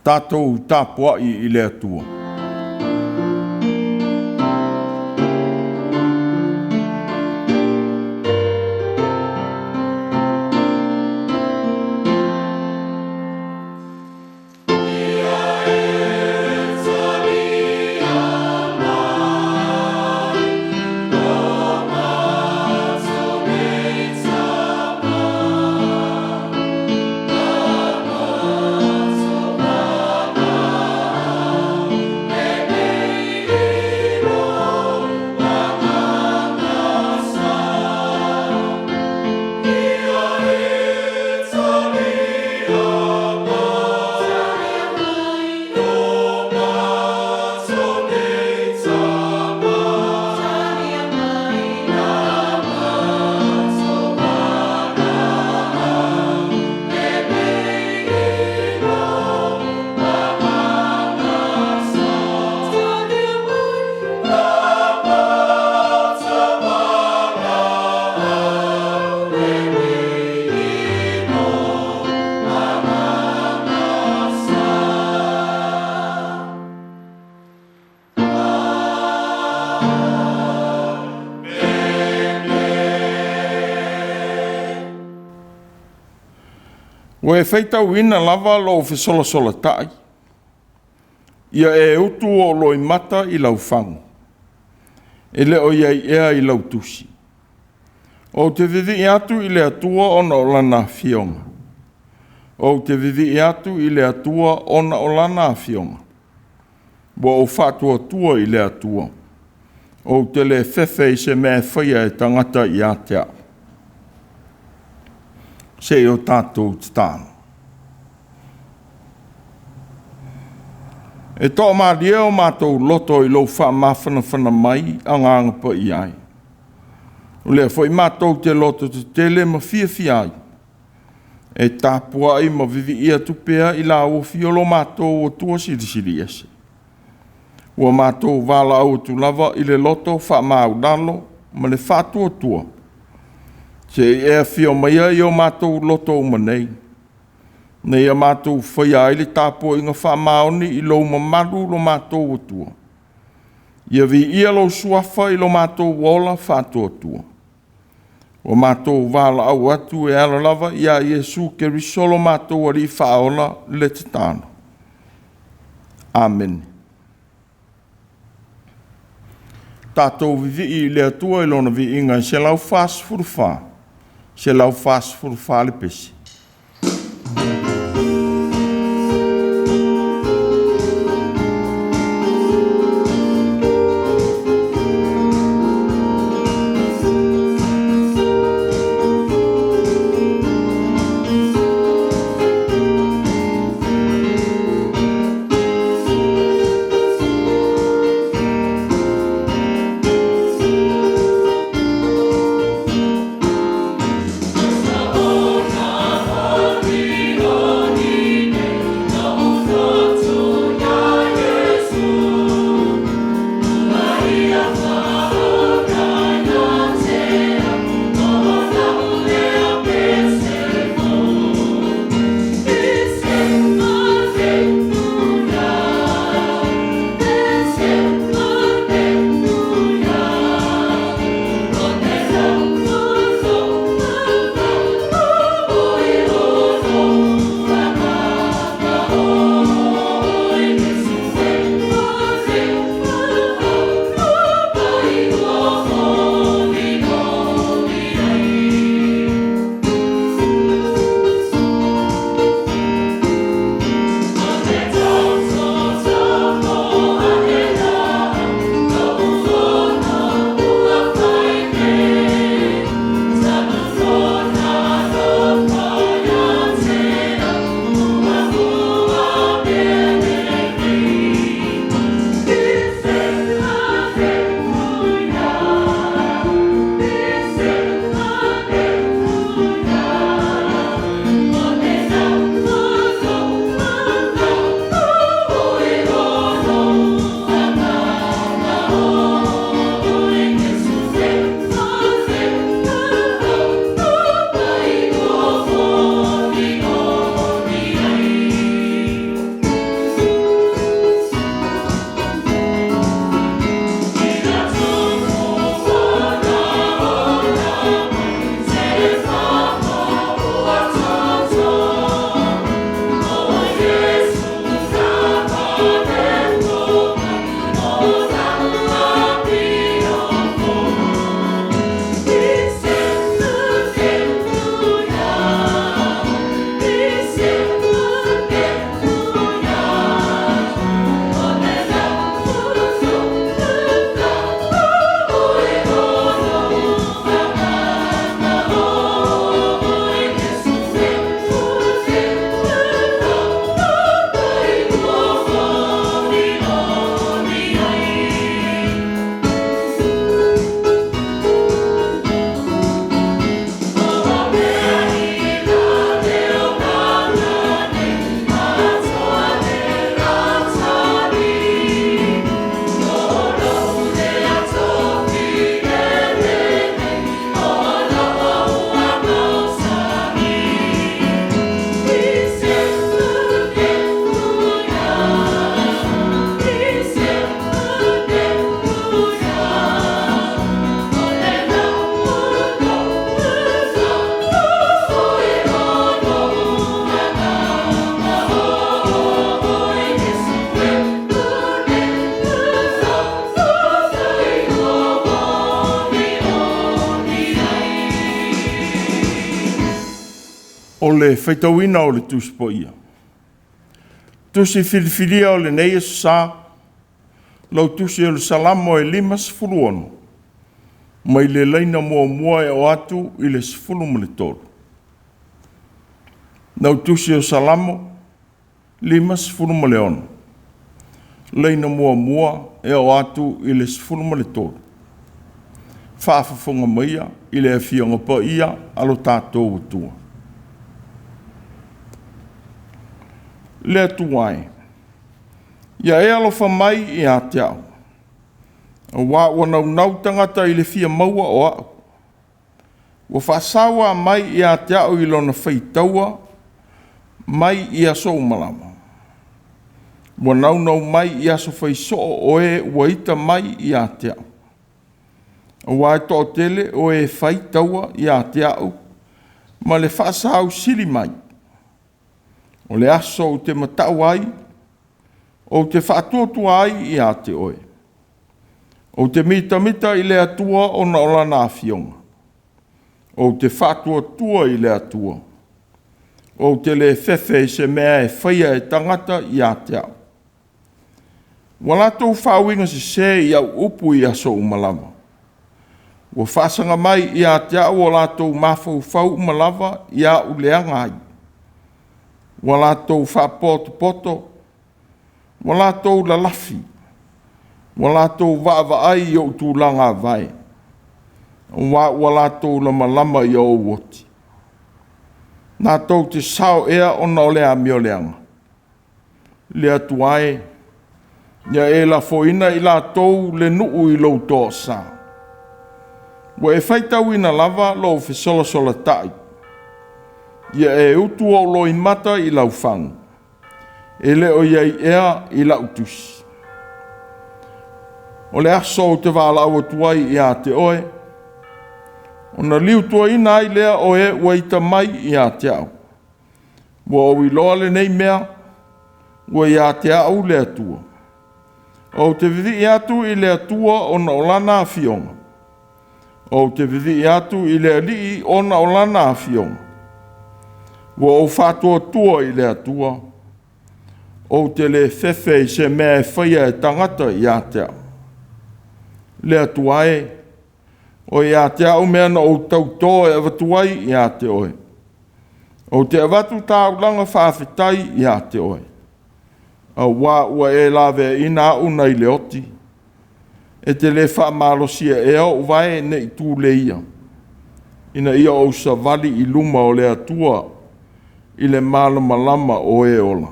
Tatou tapuai i le Atua. Ua e faitauina lava lou fesolasolatai, ia e utu ou loimata i lau fagu, e le o i ai ea i lau tusi. Ou te vivii atu i le Atua ona o Lana afioga. Ou te vivii atu i le Atua ona o Lana afioga. Ua ou faatuatua i le Atua. Ou te le fefe i se mea e faia e tagata ia te au. Se i o tatou tatalo. E toamalie o matou loto i lou faamafanafana mai Agaga Paia e. O lea foi matou te loto tetele ma fiafia ai, e tapuai ma vivii atu pea i lauofi o lo matou Atua Silisili Ese. Ua matou valaau atu lava i le loto faamaualalo ma le faatuatua, se i e afio maia i o matou loto uma nei, ina ia matou faia ai le tapuaiga faamaoni i lou mamalu lo matou Atua. Ia viia lou suafa i lo matou ola faatuatua. Ua matou valaau atu e ala lava ia Iesu Keriso lo matou Alii Faaola le tatalo. Amene. Tatou vivii i le Atua i Lona viiga e 144, 144 le pese. Le faitauina o le Tusi Paia. Tusi filifilia o lenei Aso Sa, lau Tusi o le Salamo e 56, mai le laina muamua e oo atu i le 13. Lau Tusi o Salamo 56, laina muamua e oo atu i le 13. Faafofoga maia i le Afioga Paia a lo tatou Atua. Le Atua e, ia e alofa mai ia te au, aua ua naunau tagata i le fia maua o au. Ua faasaua mai ia te au i lona faitaua mai i aso uma lava. Ua naunau mai i aso faisoo o e ua ita mai ia te au. Aua e toatele o e fai taua ia te au ma le faasausili mai. O le aso ou te matau ai, ou te faatuatua ai ia te oe. Ou te mitamita i le Atua ona o lana afioga. Ou te faatuatua i le Atua. Ou te le fefe i se mea e faia e tagata ia te au. Ua latou faauiga sese i au upu i aso uma lava. Ua faasaga mai ia te au o latou mafaufau uma lava ia au leaga ai. Ua latou faapotopoto, ua latou lalafi, ua latou vaavaai i ou tulaga vae, aua ua latou lamalama i ou oti. Latou te sao ea ona o le amioleaga. Le Atua e, ia e lafoina i latou le nuu i lou toasa. Ua e faitauina lava lou fesolasolatai. Ia e utu ou loimata i lau fagu, e le o i ai ea i lau tusi. O le aso ou te valaau atu ai ia te oe, ona liutuaina ai lea o e ua ita mai ia te au. Ua ou iloa lenei mea, ua ia te au le Atua. Ou te vivii atu i le Atua ona o lana afioga. Ou te vivii atu i le Alii ona o lana afioga. Ua ou faatuatua i le Atua. Ou te le fefe i se mea e faia e tagata ia te au. Le Atua e, o ia te au mea na ou tautō e avatu ai ia te oe. Ou te avatu taulaga faafetai ia te oe, aua ua e laveaina au nai le oti. E te le faamalosia ea ou vae ne i tuleia, ina ia ou savali i luma o le Atua i le malamalama o e ola.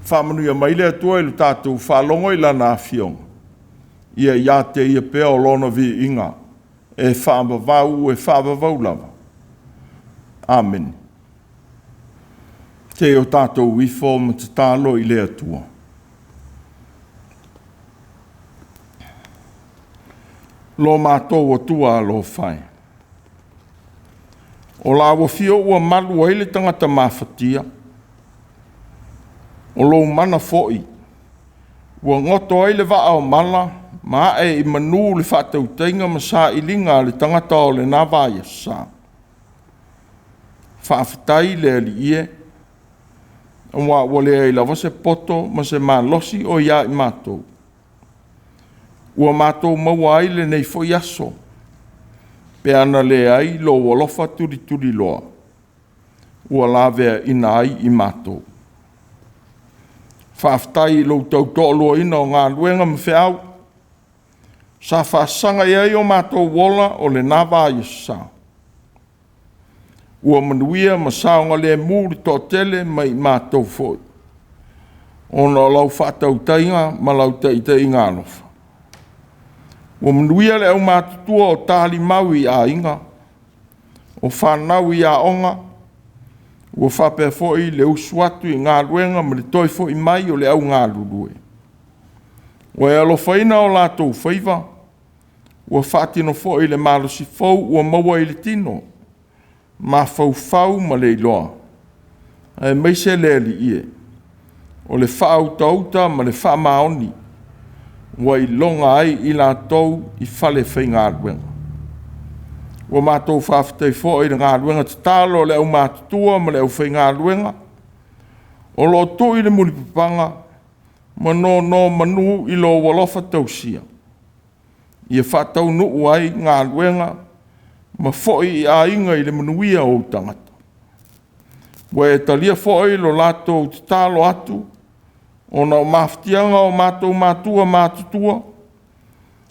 Faamanuia mai le Atua i le tatou faalogo i lana afioga, ia ia te ia pea o lona viiga, e faavavau, e faavavau lava. Amene. Se i o tatou ifo ma tatalo i le Atua. Lo matou Atua alofa e, o lau afio ua malu ai le tagata mafatia, o lou mana foi ua goto ai le vaa o mala ma ae i manu le faatautaiga ma sailiga a le tagata o lena vaiasa. Faafetai le Alii e, aua ua leai lava se poto ma se malosi o ia i matou. Ua matou maua ai lenei foi aso, pe ana leai lou alofa tulituliloa, ua laveaina ai i matou. Faafetai i lou tautoaluaina o galuega ma feau, sa faasaga i ai o matou ola o lena vaiasa. Ua manuia ma saogalemu le toatele ma i matou foi, ona o lau faatautaiga ma lau taitaiga alofa. Ua manuia le aumatutua o talimau i aiga, o fanau i aoga, ua faapea foi le usu atu i galuega ma le toe foi mai o le augalulue. Ua e alofaina o latou faiva, ua faatino foi le malosi fou ua maua i le tino, mafaufau ma le iloa, aemaise le Alii e, o le faautauta ma le faamaoni, ua iloga ai i latou i fale faigaluega. Ua matou faafetai foi i le galuega tatalo a le aumatutua ma le aufaigaluega o lo o tui le mulipapaga ma nonomanu i lou alofa tausia ia faataunuu ai galuega ma foi i aiga i le manuia o ou tagata. Ua e talia foi lo latou tatalo atu ona o mafatiaga o matou matua matutua,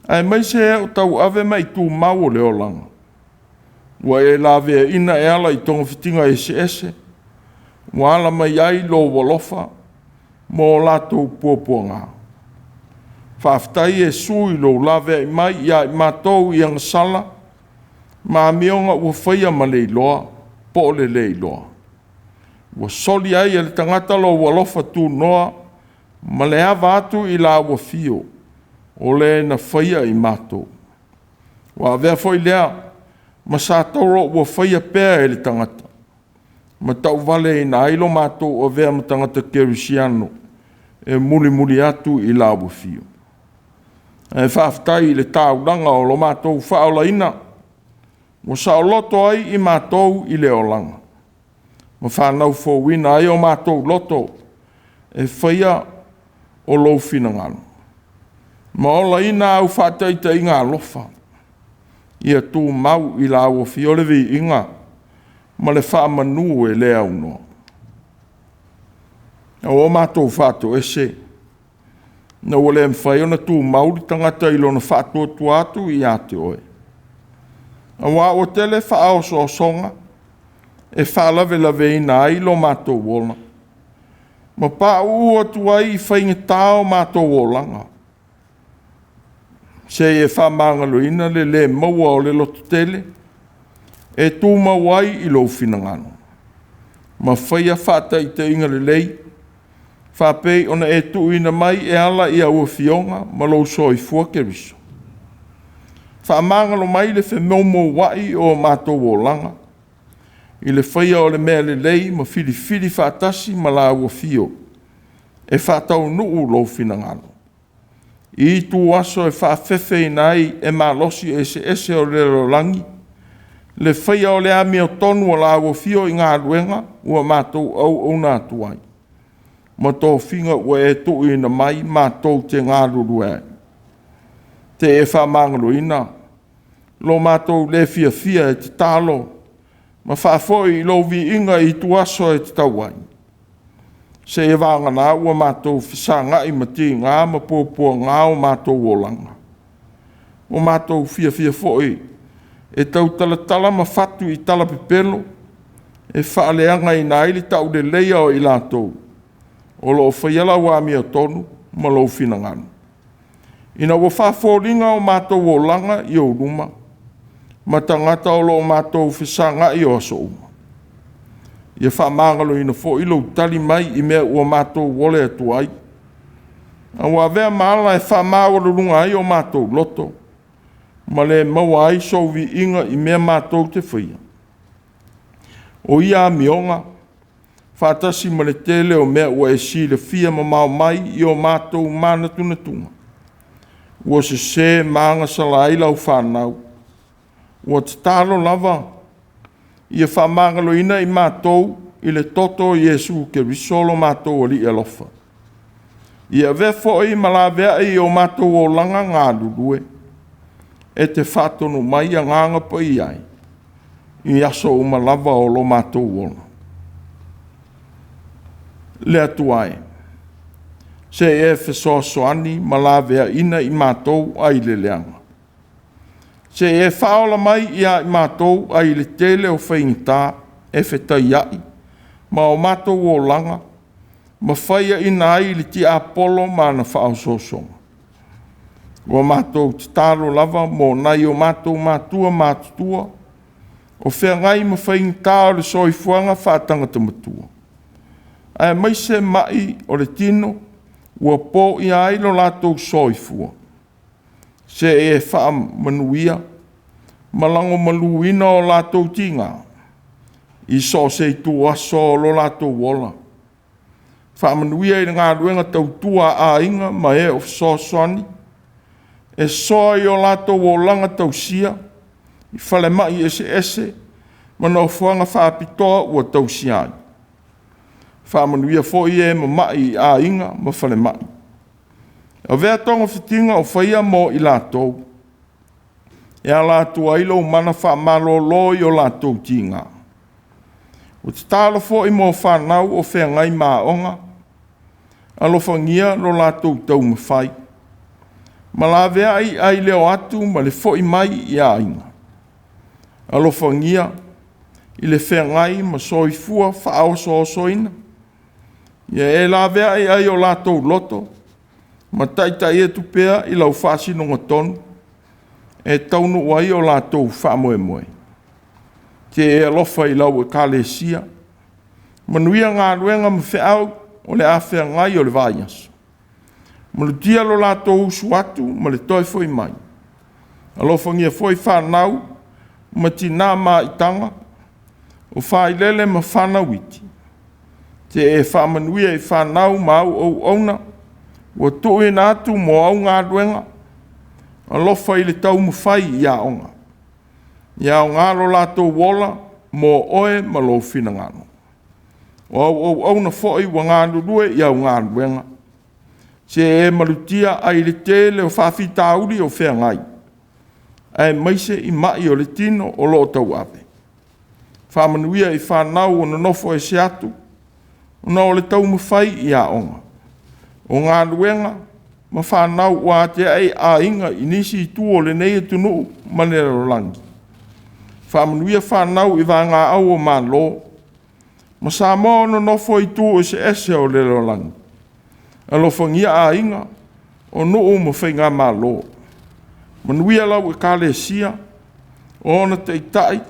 aemaise e o tauave ma'i tumau o le olaga, ua e laveaina e ala i togafitiga eseese ua ala mai ai lou alofa mo latou puapuaga. Faafetai Iesu i lou laveai mai ia i matou i agasala ma amioga ua faia ma le iloa po o le le iloa, ua soli ai e le tagata lou alofa tunoa ma le ava atu i lau afio o le na faia i matou. Ua avea foi lea ma satolo ua faia pea e le tagata ma tauvaleaina ai lo matou avea ma tagata kerisiano e mulimuli atu i lau afio. Ae faafetai i le taulaga o lo matou faaolaina, ua saoloto ai i matou i le olaga, ma fanau fouina ai o matou loto e faia o lou finagalo, ma olaina au faataitaiga alofa, ia tumau i lau afio le viiga ma le faamanu e le aunoa. Ina ua matou faatoese, ina ua le mafai ona tumau le tagata i lona faatuatua atu ia te oe, aua ua tele faaosoosoga e faalavelaveina ai lo matou ola, ma pauu atu ai i faigata o matou olaga, seia e faamagaloina le le maua o le lototele e tumau ai i lou finagalo, ma faia faataitaiga lelei faapei ona e tuuina mai e ala i au afioga ma lou soifua Keriso. Faamagalo mai le femoumouai o matou olaga i le faia o le mea lelei ma filifili faatasi ma lau afio e faataunuu lou finagalo, i ituaso e faafefeina ai e malosi eseese o le lalolagi le faia o le amiotonu a lau afio i galuega ua matou auauna atu ai, ma tofiga ua e tuuina mai matou te galulue ai. Te e faamagaloina lo matou le fiafia e tatalo ma faafoi lou viiga i ituaso e tatau ai, seia vagana ua matou fesagai ma tiga ma puapuaga o matou olaga, ua matou fiafia foi e tautalatala ma fatu i tala pepelo e faaleagaina ai le tauleleia o i latou o lo o faia lau amiotonu ma lou finagalo, ina ua faafoliga o matou olaga i ou luma ma tagata o lo o matou fesagai o aso uma. Ia faamagaloina foi lou tali mai i mea ua matou ole atu ai, a ua avea ma ala e faamaualuluga ai o matou loto ma le maua ai sou viiga i mea matou te faia. O ia amioga faatasi ma le tele o mea ua e silafia mamao mai i o matou manatunatuga, ua sese ma agasala ai lau fanau, ua tatalo lava ia faamagaloina i matou i le toto o Iesu Keriso lo matou Alii alofa. Ia avea foi ma laveai i o matou olaga galulue, e te faatonu mai Agaga Paia e, i aso uma lava o lo matou ola. Le Atua e, se i e fesoasoani ma laveaina i matou ai le leaga. Se i e faaola mai ia i matou ai le tele o faigata e fetaiai ma o matou olaga ma faiaina ai le tiapolo ma ana faaosoosoga. Ua matou tatalo lava mo nai o matou matua matutua o feagai ma faigata o le soifuaga faatagata matua, aemaise mai o le tino ua poia ai lo latou soifua, se i e faamanuia ma lagomaluina o latou tiga i so o se ituaso o lo latou ola. Faamanuia i le galuega tautua a aiga ma e o fesoasoani e soa i o latou olaga tausia. i falemai eseese ma nofoaga faapitoa ua tausia ai. Faamanuia foi e mamai i aiga ma falemai. Avea togafitiga o faia mo i latou, e ala atu ai lou mana faamalolo i o latou tiga. Ua tatalo foi mo fanau o feagai ma aoga, alofagia lo latou taumafai, ma laveai ai le o atu ma le foi mai i aiga. Alofagia i le feagai ma soifua faaosoosoina, ia e laveai ai o latou loto ma taitai atu pea i lau faasinoga tonu e taunuu ai o latou faamoemoe. Te e alofa i lau Ekalesia, manuia galuega ma feau o le a feagai o le vaiaso. Malutia lo latou usu atu ma le toe foi mai. Alofagia foi fanau ma tina maitaga, o failele ma fanau iti. Te e faamanuia i fanau ma au auauna ua tuuina atu mo au galuega. Alofa i le taumafai i aoga. Ia aoga lo latou ola mo oe ma lou finagalo. O au auauna foi ua galulue i au galuega. Se e malutia ai le tele o faafitauli o feagai, aemaise i mai o le tino o lo o tauave. Faamanuia i fanau o nonofo ese atu, ona o le taumafai i aoga, o galuega ma fanau ua atiae aiga i nisi itu o lenei atunuu ma le lalolagi. Faamanuia fanau i vaegaau o Malo ma Samoa o nonofo i itu eseese o le lalolagi. Alofagia aiga, o nuu ma faigamalo. Manuia lau Ekalesia, o ona taitai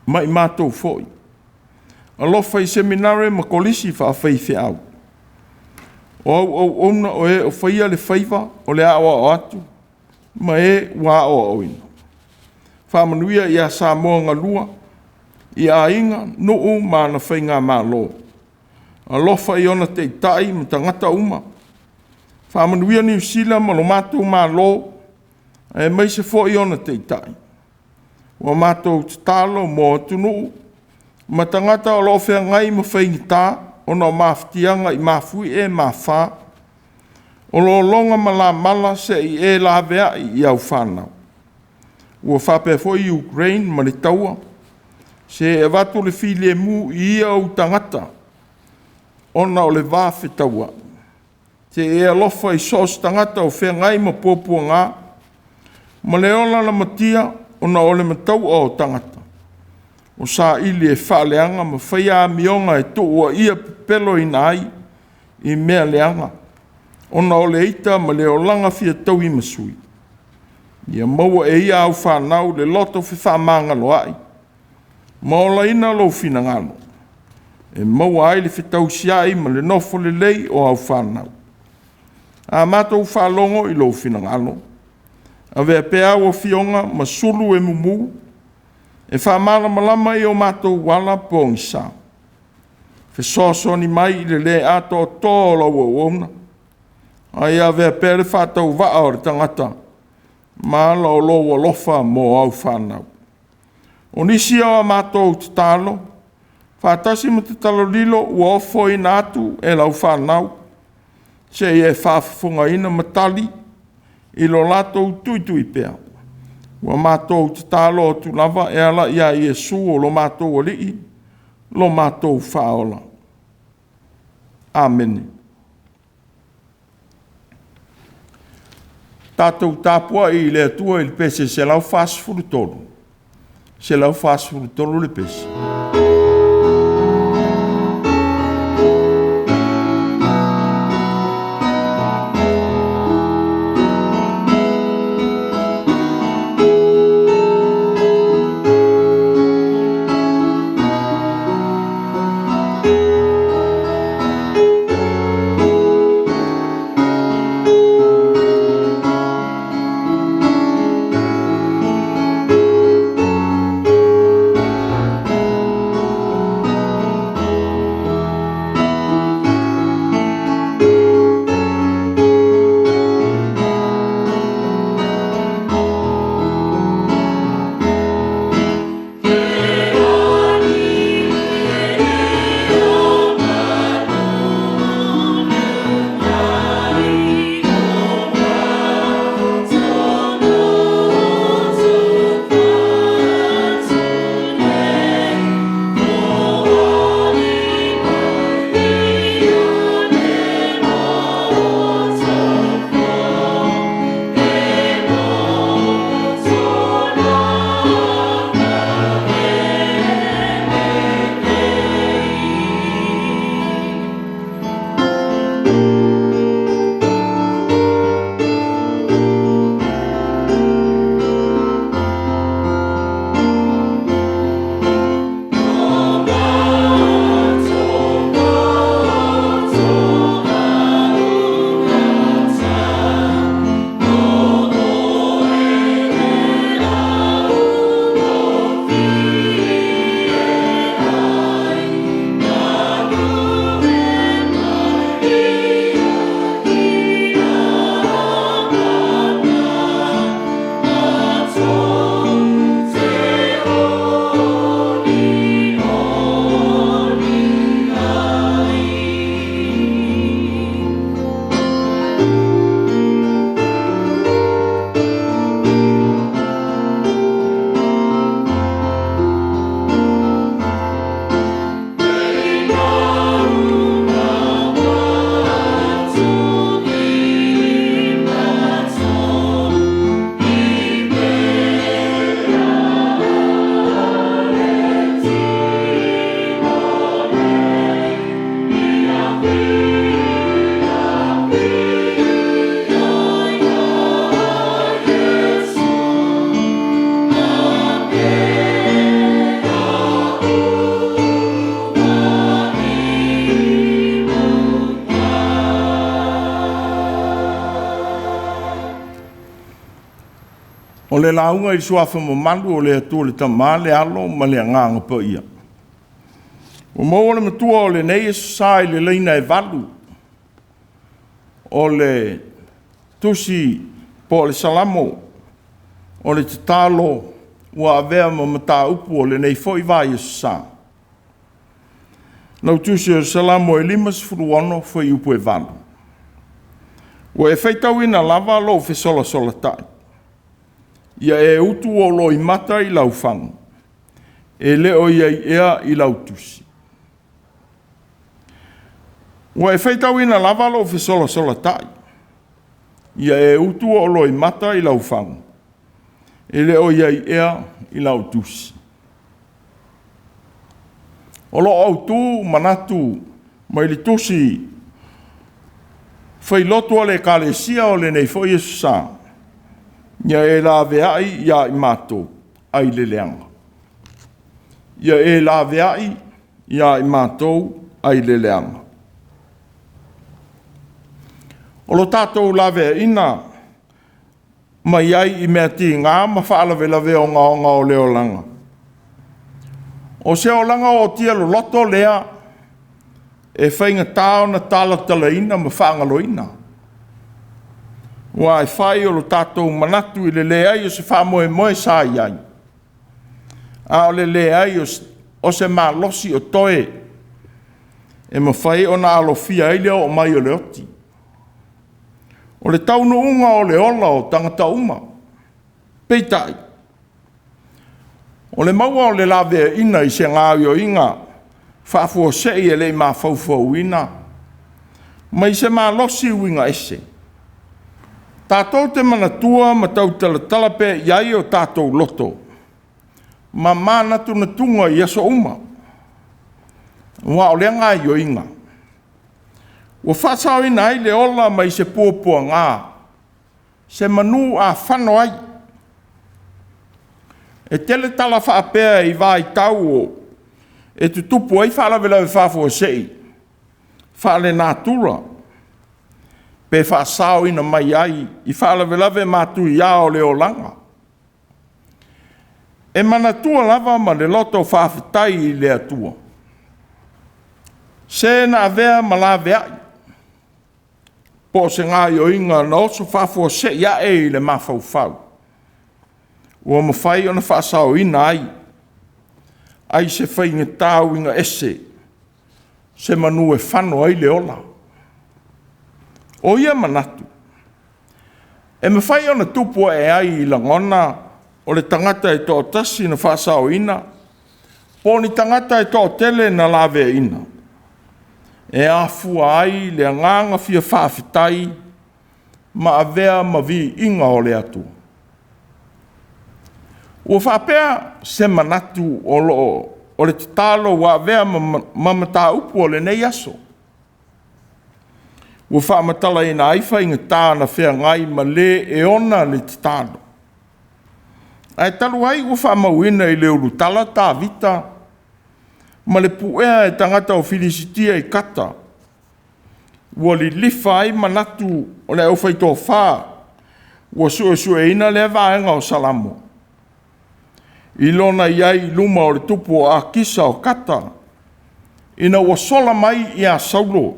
ma i matou foi. Alofa i Seminare ma Kolisi faafaifeau. O au auauna o e o faia le faiva o le aoao atu ma e ua aoaoina. Faamanuia ia Samoa galua i aiga, nuu ma ana faigamalo. Alofa i ona taitai ma tagata uma. Faamanuia Niu Sila ma lo matou Malo, aemaise foi ona taitai. Ua matou tatalo mo atunuu ma tagata o lo o feagai ma faigata ona o mafatiaga i mafuie ma afa, o lologa ma lamala, se i e laveai i au fanau. Ua faapea foi Ukraine ma le taua, se i avatu le filemu i ia ou tagata ona o le va fetauai. Se i e alofa i so o se tagata o feagai ma puapuaga ma le ola lamatia ona o le mataua o tagata, o saili e faaleaga ma faia amioga e tuuaia pepeloina ai i mea leaga, ona o le ita ma le olaga fia tauimasui. Ia maua e ia au fanau le loto fefaamagaloai ma olaina lou finagalo, e maua ai le fetausiai ma le nofo lelei o au fanau. A matou faalogo i lou finagalo, avea pea au afioga ma sulu e mumu, e faamalamalama i o matou ala pogisa. Fesoasoani mai i le le atoatoa o lau auauna, ae ia avea pea le faatauvaa o le tagata ma ala o lou alofa mo au fanau. O nisi o a matou tatalo, faatasi ma tatalo lilo ua ofoina atu e lau fanau, seia e faafofogaina ma tali i lo latou tuitui pea. Ua matou tatalo atu lava e ala ia Iesu o lo matou Alii, lo matou Faaola. Amene. Tatou tapuai i le Atua i le pese 143, 143 le pese. O le lauga i le Suafa mamalu o le Atua le Tama, le Alo ma le Agaga Paia. Ua maua le matua o lenei Aso Sa i le laina e 8 o le tusi po o le Salamo o le tatalo ua avea ma mataupu o lenei foi vai Aso Sa. Lau tusi o le Salamo e 56 fuaiupu e 8. Ua e faitauina lava lou fesolasolatai, ia e utu ou loimata i laufago, e le o i ai ea i lau tusi. Ua e faitauina lava lou fesolasolatai, ia e utu ou loimata i laufago, e le o i ai ea i lau tusi. O lo o autu manatu mai le tusi failotu a le Ekalesia o lenei foi Aso Sa, ia e laveai ia i matou ai le leaga. Ia e laveai ia i matou ai le leaga. O lo tatou laveaiina mai ai i mea tiga ma faalavelave ogaoga o le olaga. O se olaga ootia loloto lea e faigata ona talatalaina ma faagaloina, aua e fai o lo tatou manatu i le leai o se faamoemoe sa i ai, a o le leai o se malosi o toe e mafai ona alofia ai le oo mai o le oti. O le taunuuga o le ola o tagata uma. Peitai, o le maua o le laveaiina i se gaoioiga faafuasei e le i mafaufauina mai se malosi uiga ese, tatou te manatua ma tautalatala pea i ai o tatou loto ma manatunatuga i aso uma, aua o lea gaoioiga ua faasaoina ai le ola mai se puapuaga, se manu a fano ai. E tele tala faapea i vaitau e tutupu ai faalavelave faafuasei faale-natura, pe faasaoina mai ai i faalavelave matuia o le olaga. E manatua lava ma le loto faafetai i le Atua, se na avea ma laveai, po o se gaoioiga na oso faafuasei ae i le mafaufau, ua mafai ona faasaoina ai, ai se faigata uiga ese, se manu e fano ai le ola. O ia manatu, e mafai ona tupu ae ai i lagona o le tagata e toatasi na faasaoina, po o ni tagata e toatele na laveaiina, e afua ai le agaga fia faafetai ma avea ma viiga o le Atua. Ua faapea se manatu o le tatalo ua avea ma mataupu o lenei aso, ua faamatalaina ai faigata na feagai ma le e ona le tatalo. Ae talu ai ua faamauina i le ulutala Tavita ma le puea e tagata o Filisitia i Kata, ua lilifa ai manatu o le aufaitofa ua suesueina lea vaega o Salamo i lona i ai i luma o le tupu o Akisa o Kata, ina ua sola mai ia Saulo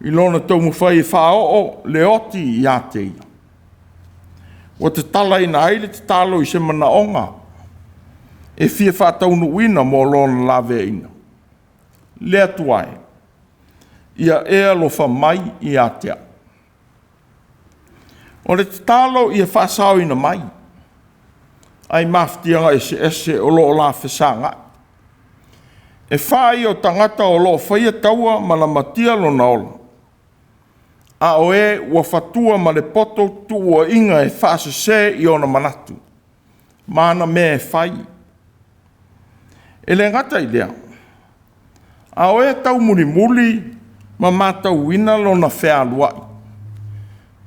i lona taumafai e faaoo le oti ia te ia. Ua tatalaina ai le tatalo i se manaoga e fia faataunuuina mo lona laveaiina. Le Atua e, ia e alofa mai ia te au. O le tatalo ia faasaoina mai ai mafatiaga eseese o lo o la fesagai. E fai o tagata o lo o faia taua ma lamatia lona ola, a o e ua fatua ma le poto tuuaiga e faasese i ona manatu ma ana mea e fai. E le gata i lea, a o e taumulimuli ma matauina lona fealuai,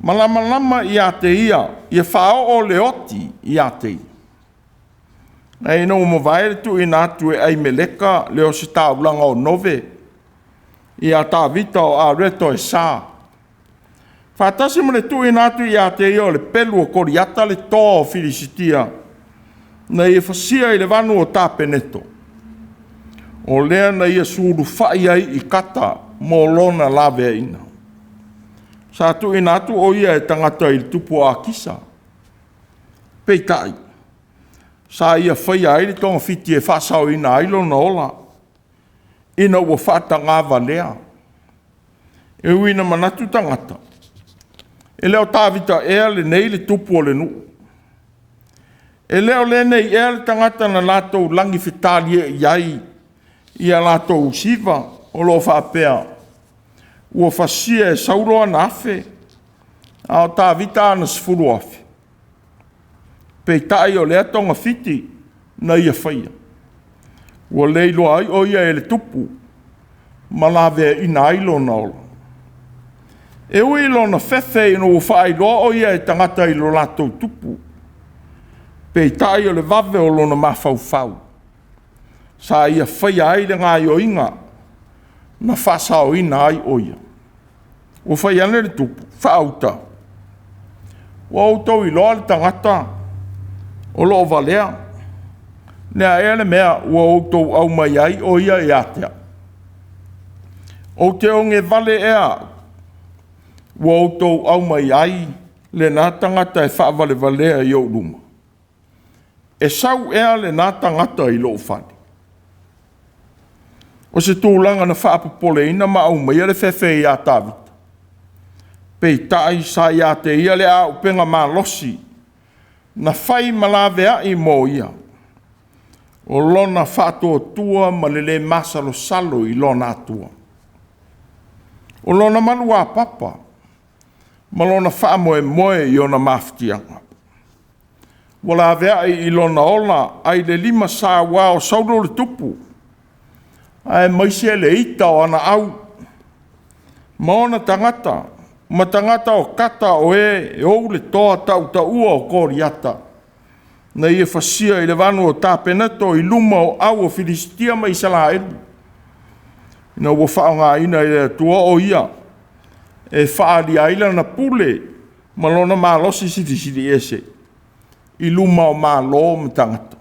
malamalama ia te ia, ia faaoo le oti ia te ia. Ae ina ua mavae le tuuina atu e Aimeleka le ositaulaga o Nove ia Tavita o Areto e sa, Faatasi ma le tuuina atu ia te ia o le pelu o Koliata le toa o Filisitia, na ia fasia i le vanu o Tapeneto, o lea na ia sulufai ai i Kata mo lona laveaiina. Sa tuuina atu o ia e tagata i le tupu o Akisa. Peitai, sa ia faia ai le togafiti e faasaoina ai lona ola, ina ua faatagavalea. E ui ina manatu tagata, e le o Tavita ea lenei le tupu o le nuu? E le o lenei ea le tagata na latou lagifetaliai ai i a latou siva, o lo o faapea, ‘Ua fasia e Saulo ana 1,000, a o Tavita ana 10,000’? Peitai o lea togafiti na ia faia, ua le iloa ai o ia e le tupu, ma laveaina ai lona ola. E ui i lona fefe ina ua faailoa o ia e tagata i lo latou tupu, peitai o le vave o lona mafaufau, sa ia faia ai le gaoioiga na faasaoina ai o ia. Ua fai ane le tupu, “Faauta, ua outou iloa le tagata o lo o valea. Le a ea le mea ua outou aumai ai o ia ia te au? Ou te ogevale ea au, ua outou aumai ai lena tagata e faavalevalea i ou luma? E sau ea lena tagata i lou fale?” O se tulaga na faapopoleina ma aumaia le fefe ia Tavita, peitai sa ia te ia le auupega malosi na fai ma laveai mo ia, o lona faatuatua ma le le masalosalo i lona Atua. O lona maluapapa ma lona faamoemoe i ona mafatiaga. Ua laveai i lona ola ae i le limasaua o Saulo le tupu, aemaise le ita o ana au ma ona tagata, ma tagata o Kata o e e ou le toa tautaua o Koliata, na ia fasia i le vanu o Tapeneto i luma o au o Filisitia ma Isaraelu, ina ua faaaogaina e le Atua o ia e faaalia ai lana pule ma lona malosi silisili ese i luma o Malo ma tagata.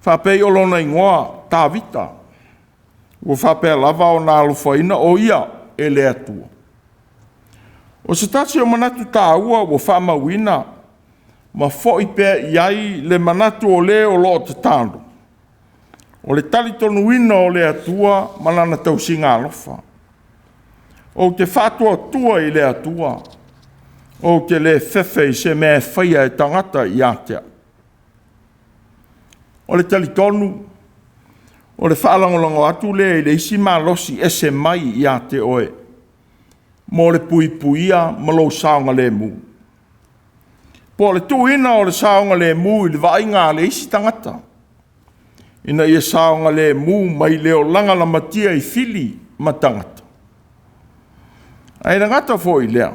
Faapei o lona igoa Tavita, ua faapea lava ona alofaina o ia e le Atua. O se tasi o manatu taua ua faamauina ma foi pea i ai le manatu o le o lo o tatalo, o le talitonuina o le Atua ma Lana tausiga alofa. Ou te faatuatua i le Atua, ou te le fefe i se mea e faia e tagata ia te au. O le talitonu, o le faalagolago atu lea i le isi malosi ese mai ia te oe, mo le puipuia ma lou saogalemu. Po o le tuuina o le saogalemu i le vaaiga a le isi tagata, ina ia saogalemu mai le olaga lamatia i fili ma tagata. Ae le gata foi i lea,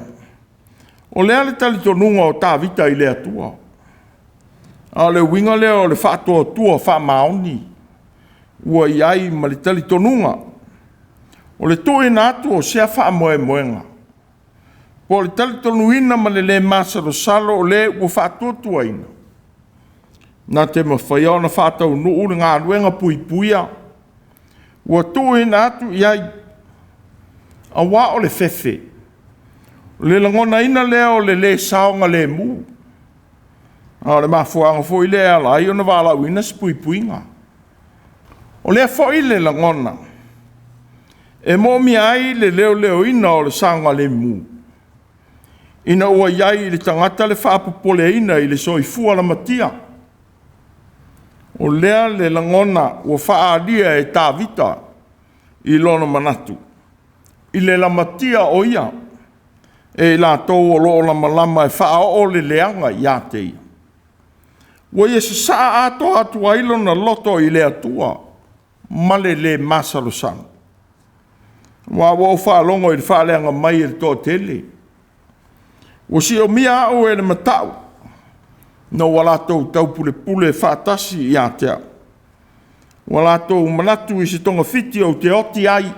o lea le talitonuga o Tavita i le Atua, a o le uiga lea o le faatuatua faamaoni ua i ai ma le talitonuga o le tuuina atu o sea faamoemoega, po o le talitonuina ma le le masalosalo o le ua faatuatuaina, na te mafaia ona faataunuu le galuega puipuia ua tuuina atu i ai, aua o le fefe, o le lagonaina lea o le le saogalemu, a o le mafuaaga foi lea e ala ai ona valaauina se puipuiga. O lea foi le lagona e moomia ai le leoleoina o le saogalemu, ina ua i ai i le tagata le faapopoleina i le soifua lamatia. O lea le lagona ua faaalia e Tavita i lona manatu, i le lamatia o ia e i latou o lo o lamalama e faaoo le leaga ia te ia. Ua ia sasaa atoa atu ai lona loto i le Atua ma le le masalosalo. Aua ua ou faalogo i le faaleaga mai e le toatele. Ua siomia au e le matau, ina ua latou taupulepule faatasi ia te au. Ua latou manatu i se togafiti ou te oti ai,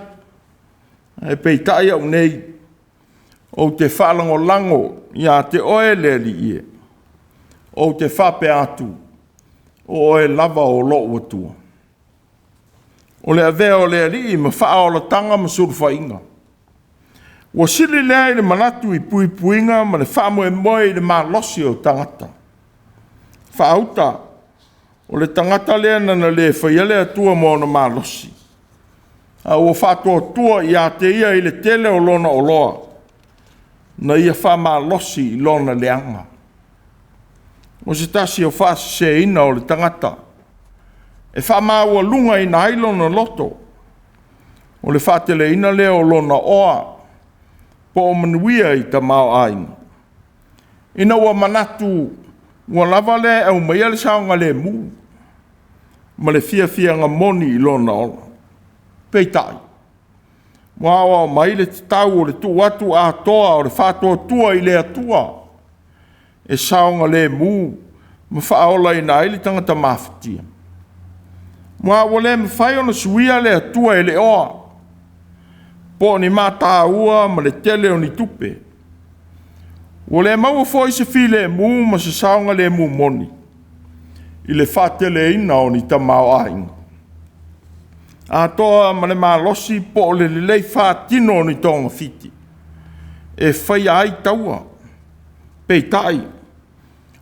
ae peitai au nei, Ou te faalagolago ia te oe le Alii e, ou te faapea atu, o oe lava o lou Atua. O le avea o le Alii ma faaolataga ma sulufaiga. Ua sili lea i le manatu i puipuiga ma le faamoemoe i le malosi o tagata. Faauta, o le tagata lea na na le faia le Atua ma ona malosi, a ua faatuatua ia te ia i le tele o lona oloa, na ia faamalosi i lona leaga. O se tasi o faaseseina o le tagata e faamaualugaina ai lona loto, o le faateleina lea o lona oa po o manuia i tamaoaiga, ina ua manatu ua lava lea e aumaia le saogalemu ma le fiafiaga moni i lona ola. Peitai, ua aoao mai le tatau o le tuu atu atoa o le faatuatua i le Atua e saogalemu ma faaolaina ai le tagata mafatia. Aua ua le mafai ona suia le Atua e le oa, po o ni mataua ma le tele o ni tupe. Ua le maua foi se filemu ma se saogalemu moni i le faateleina o ni tamaoaiga, atoa ma le malosi po o le lelei faatino o ni togafiti e faia ai taua. Peitai,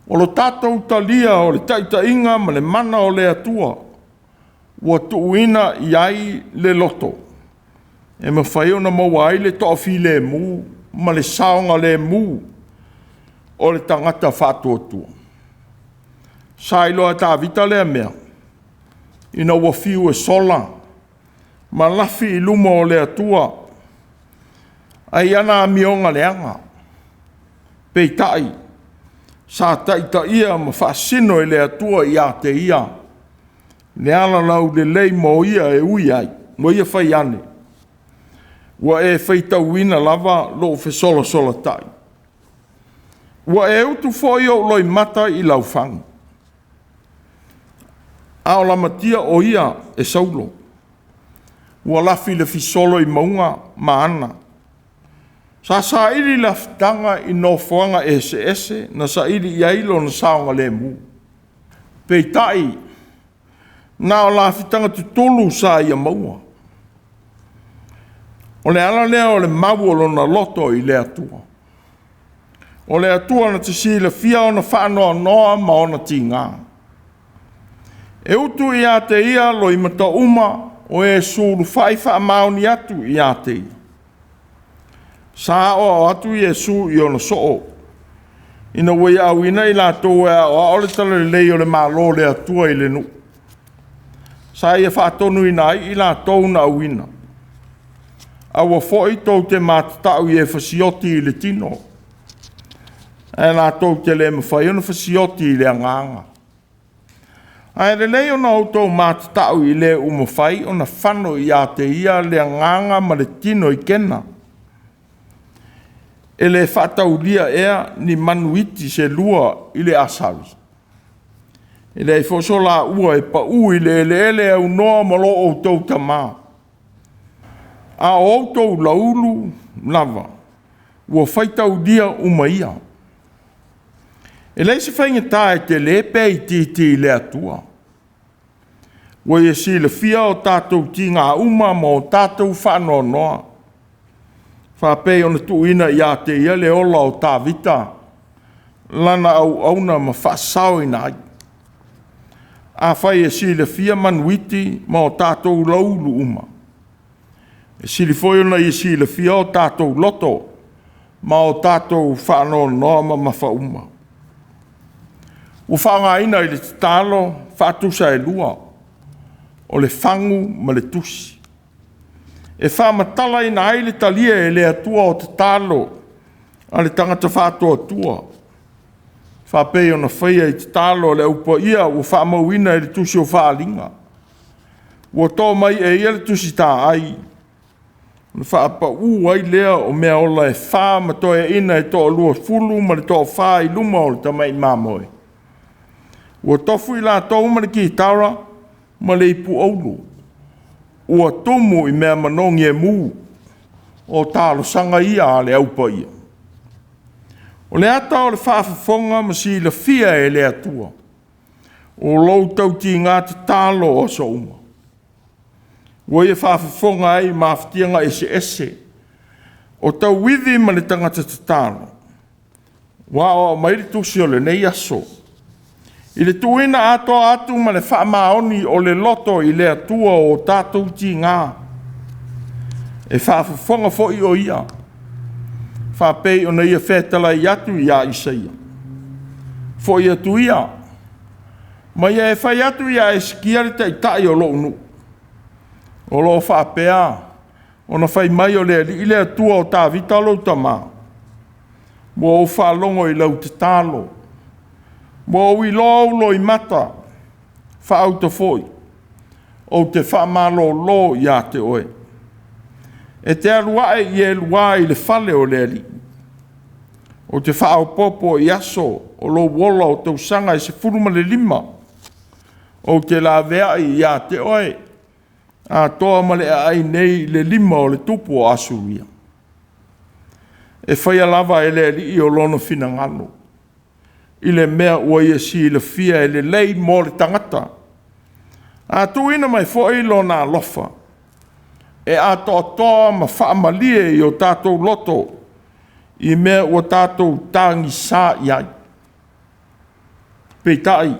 o lo tatou talia o le taitaiga ma le mana o le Atua ua tuuina i ai le loto e mafai ona maua ai le toafilemu ma le saogalemu o le tagata faatuatua. Sa iloa e Tavita lea mea ina ua fiu e sola ma lafi i luma o le Atua ai ana amioga leaga. Peitai, sa taitaia ma faasino e le Atua ia te ia le ala laulelei mo ia e ui ai, mo ia fai ane, ua e faitauina lava lou fesolasolatai, ua e utu foi ou loimata i laufaga. A o lamatia o ia e Saulo, ua lafi le fisolo i mauga ma ana. Sa saili lafitaga i nofoaga eseese na saili i ai lona saogalemu. Peitai, na o lafitaga tutulu sa ia maua. O le ala lea o le mau o lona loto i le Atua. O le Atua na te silafia ona faanoanoa ma ona tiga. E utu ia te ia loimata uma o e sulufai faamaoni atu ia te ia. Sa aoao atu Iesu i ona soo, ina ua ia auina i latou e aoao le talalelei o le Malo o le Atua i le nuu. Sa ia faatonuina ai i latou na auina, aua foi tou te matatau i e fasioti i le tino, ae latou te le mafai ona fasioti i le agaga. Ae lelei ona outou matatau i le ua mafai ona fano ia te ia le agaga ma le tino i Kena. E le faataulia ea ni manu iti se lua i le asali? E leai foi so laua e pau i le eleele aunoa ma lo outou Tama. A o outou laulu lava, ua faitaulia uma ia. E leai se faigata e tele pe itiiti i le Atua. Ua ia silafia o tatou tiga uma ma o tatou faanoanoa, faapei ona tuuina ia te ia le ola o Tavita, lana auauna ma faasaoina ai. Afai e silafia manuiti ma o tatou laulu uma, e sili foi ona ia silafia o tatou loto ma o tatou faanoanoa mamafa uma. Ua faaaogaina i le tatalo faatusa e lua, o le fagu ma le tusi, e faamatalaina ai le talia e le Atua o tatalo a le tagata faatuatua, faapei ona faia i tatalo a le Au Paia ua faamauina i le tusi o Faaaliga. Ua to mai e ia le tusi taai, ona faapau ai lea o meaola e fa ma toeaiina e toa-20 ma le toafa i luma o le tamai mamoe. Ua tofu i latou ma le kitara ma le ipu auro, ua tumu i mea manogi e mu, o talosaga ia a le Au Paia. O le ata o le faafofoga ma silafia e le Atua, o lou tautiga tatalo o aso uma. Ua ia faafofoga ai i mafatiaga eseese o tauivi ma le tagata tatalo, ua aoao mai le tusi o lenei aso, i le tuuina atoa atu ma le faamaoni o le loto i le Atua o tatou tiga, e faafofoga foi o Ia, faapei ona Ia fetalai atu ia Isaia, “Foi atu ia, ma ia e fai atu ia Esekia le taitai o lou nuu, o lo o faapea ona fai mai o le Alii le Atua o Tavita lou tama, ua ou faalogo i lau tatalo, ua ou iloa ou loimata, faauta foi, ou te faamalolo ia te oe. E te alu ae i e lua i le fale o le Alii. Ou te faaopoopo i aso o lou ola o tausaga e 15, ou te laveai ia te oe, atoa ma le aai nei i le lima o le tupu o Asuria.” E faia lava e le Alii o lona finagalo, i le mea ua ia silafia e lelei mo le tagata. A tuuina mai foi lona alofa, e atoatoa ma faamalie i o tatou loto i mea ua tatou tagisa i ai. Peitai,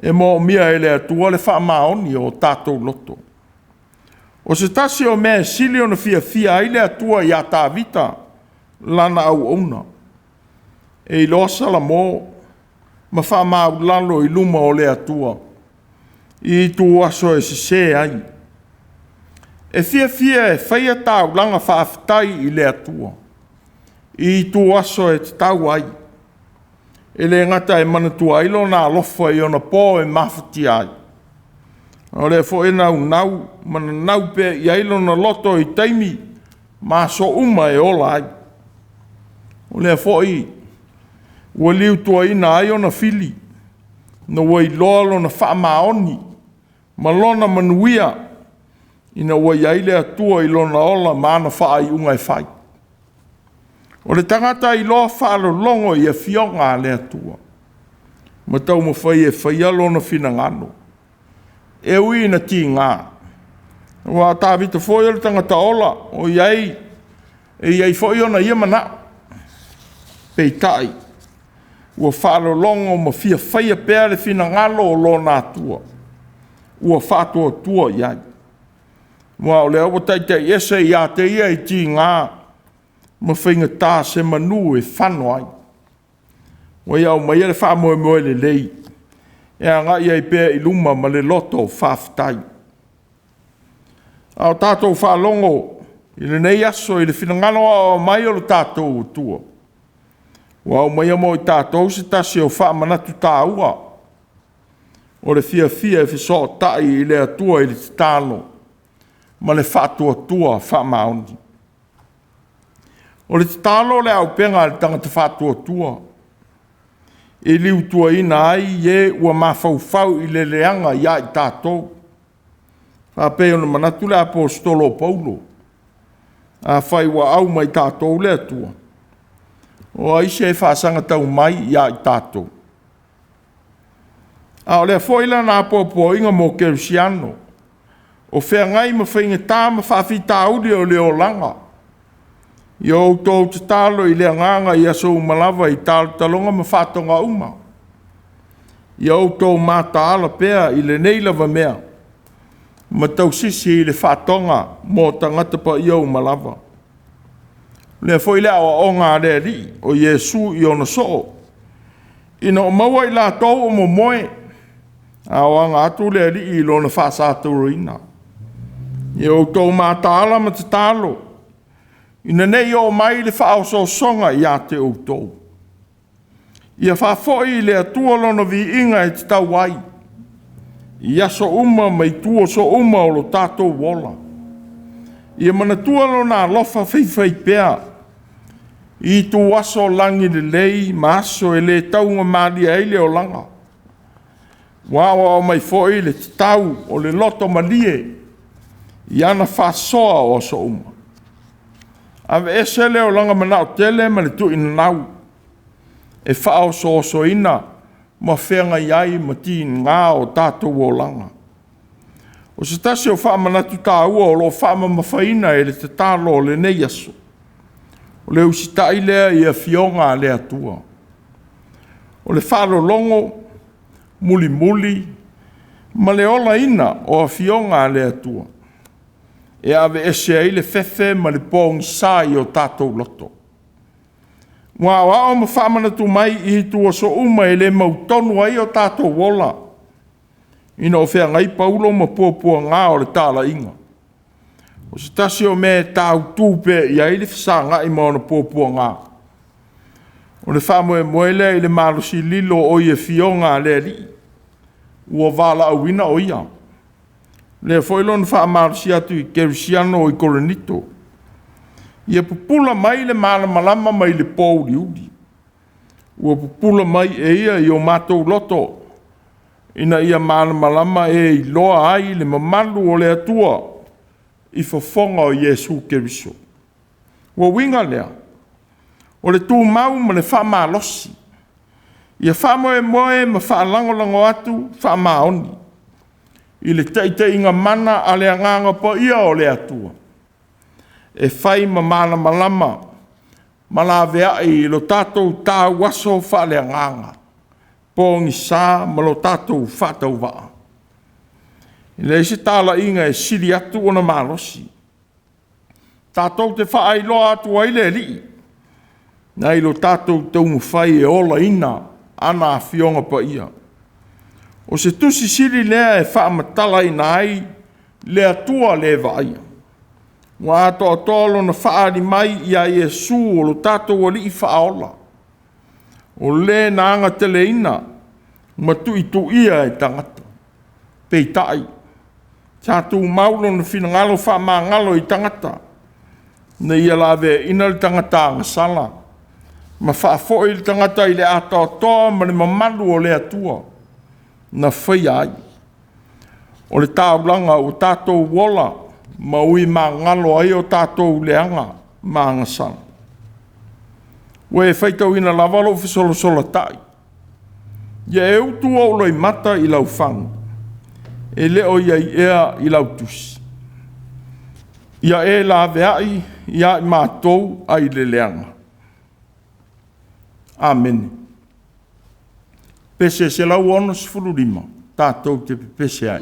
e moomia e le Atua le faamaoni o tatou loto. O se tasi o mea e sili ona fiafia ai le Atua ia Tavita lana auauna, e iloa Salamo ma faamaualalo i luma o le Atua i ituaso e sese ai. E fiafia e faia taulaga faafetai i le Atua i ituaso e tatau ai. E le gata e manatua ai lona alofa i ona po e mafatia ai, a o lea foi e naunau ma nanau pea i ai lona loto i taimi ma aso uma e ola ai. O lea foi ua liutuaina ai ona fili, ina ua iloa lona faamaoni ma lona manuia, ina ua i ai le Atua i lona ola ma ana faaiuga e fai. O le tagata iloa faalologo i afioga a le Atua, ma taumafai e faia lona finagalo, e ui ina tiga, aua o Tavita foi o le tagata ola, e i ai foi ona ia manao. Peitai, ua faalologo ma fia faia pea le finagalo o lona Atua, ua faatuatua i ai. Aua o lea ua taitaiese ia te ia i tiga ma faigata se manu e fano ai. Ua ia aumaia le faamoemoe lelei e agai ai pea i luma ma le loto faafetai. A o tatou faalogo i lenei aso i le finagalo aoao mai o lo tatou Atua, ua aumaia mo i tatou se tasi o faamanatu taua, o le fiafia e fesootai i le Atua i le tatalo ma le faatuatua faamaoni. O le tatalo o le auupega a le tagata faatuatua, e liutuaina ai e ua mafaufau i le leaga ia i tatou. E faapei ona manatu le Aposetolo o Paulo, afai ua au ma i tatou le Atua, o ai se e faasagatau mai ia i tatou? A o lea foi lana apoapoaiga mo kerisiano, o feagai ma faigata ma faafitauli o le olaga. Ia outou tatalo i le agaga i aso uma lava i talotaloga ma faatoga uma. Ia outou mataala pea i lenei lava mea, ma tausisi i le faatoga mo tagata paia uma lava. O lea foi le aoaoga a le Alii o Iesu i ona soo, ina ua maua i latou o momoe, aoga atu le Alii i lona faasatauaina. Ia outou mataala ma tatalo, ina ne i oo mai le faaosoosoga ia te outou. Ia faafoi i le Atua lona viiga e tatau ai, i aso uma ma ituaso uma o lo tatou ola. Ia manatua lona alofa faifaipea i ituaso lagilelei ma aso e le taugamalie ai le olaga. Ua aoao mai foi le tatau o le loto malie i ana faasoa o aso uma. Aveese le olaga manao tele ma le tuinanau. e faaosoosoina ma feagai ai ma tiga o tatou olaga. O se tasi o faamanatu taua o lo o faamamafaina e le tatalo o lenei aso, o le usitai lea i afioga a le Atua. O le faalologo mulimuli ma le olaina o afioga a le Atua, e aveese ai le fefe ma le pogisa i o tatou loto. Ua aoao ma faamanatu mai i ituaso uma e le mautonu ai o tatou ola, ina o feagai Paulo ma puapuaga o le talaiga. O se tasi o mea e tāutu pea i ai le fesagai ma ona puapuaga, o le faamoemoe lea i le malosi lilo o i afioga a le Alii, ua valaauina o ia. O lea foi lona faamalosia atu i Kerisiano i Korinito. Ia pupula mai le malamalama mai le pouliuli, ua pupula mai e ia i o matou loto, ina ia malamalama e iloa ai le mamalu o le Atua i fofoga o Iesu Keriso. Ua uiga lea, o le tumau ma le faamalosi, ia faamoemoe ma faalagolago atu faamaoni i le taitaiga mana a le Agaga Paia o le Atua, e fai ma malamalama ma laveai i lo tatou tauaso faaleagaga pogisa ma lo tatou faatauvaa. E leai se talaiga e sili atu ona malosi tatou te faailoa atu ai le Alii, nai lo tatou taumafai e olaina ana Afioga Paia. O se tusi sili lea e faamatalaina ai le Atua le vaaia, ua atoatoa lona faaali mai ia Iesu o lo tatou Alii Faaola, o Le na agateleina ma tuituia e tagata, peitai, sa tumau lona finagalo faamagalo i tagata, ina ia laveaina le tagata agasala ma faafoi le tagata i le atoatoa ma le mamalu o le Atua na faia ai. O le taulaga ua tatou ola ma ui magalo ai o tatou leaga ma agasala. Ua e faitauina lava lou fesolasolatai, ia e utu ou loimata i lau fagu, e le o i ai ea i lau tusi? Ia e laveai ia i matou ai le leaga. Amene. Pese 165, tatou te pepese ai.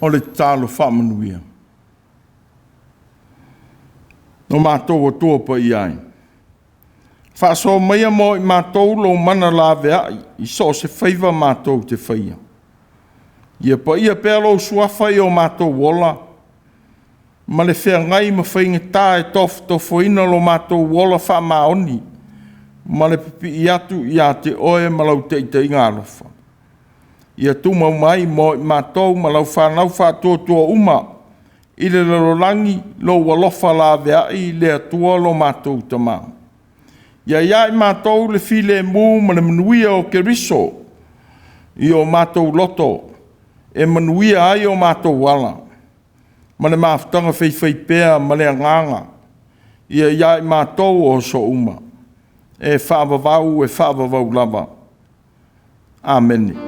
O le tatalo faamanuia. O matou Atua paia e, faasoa maia mo i matou lou mana laveai i so o se faiva matou te faia. Ia paia pea lou suafa i o matou ola, ma le feagai ma faigata e tofotofoina lo matou ola faamaoni ma le pipii atu ia te oe ma lau taitaiga alofa. Ia tumau mai mo i matou ma lau fanau faatuatua uma i le lalolagi lou alofa laveai i le Atua lo matou Tama. Ia ia i matou le filemu ma le manuia o Keriso i o matou loto, e manuia ai o matou ala, ma le mafutaga faifaipea ma le Agaga, ia ia i matou o aso uma, e faavavau e faavavau lava. Amene.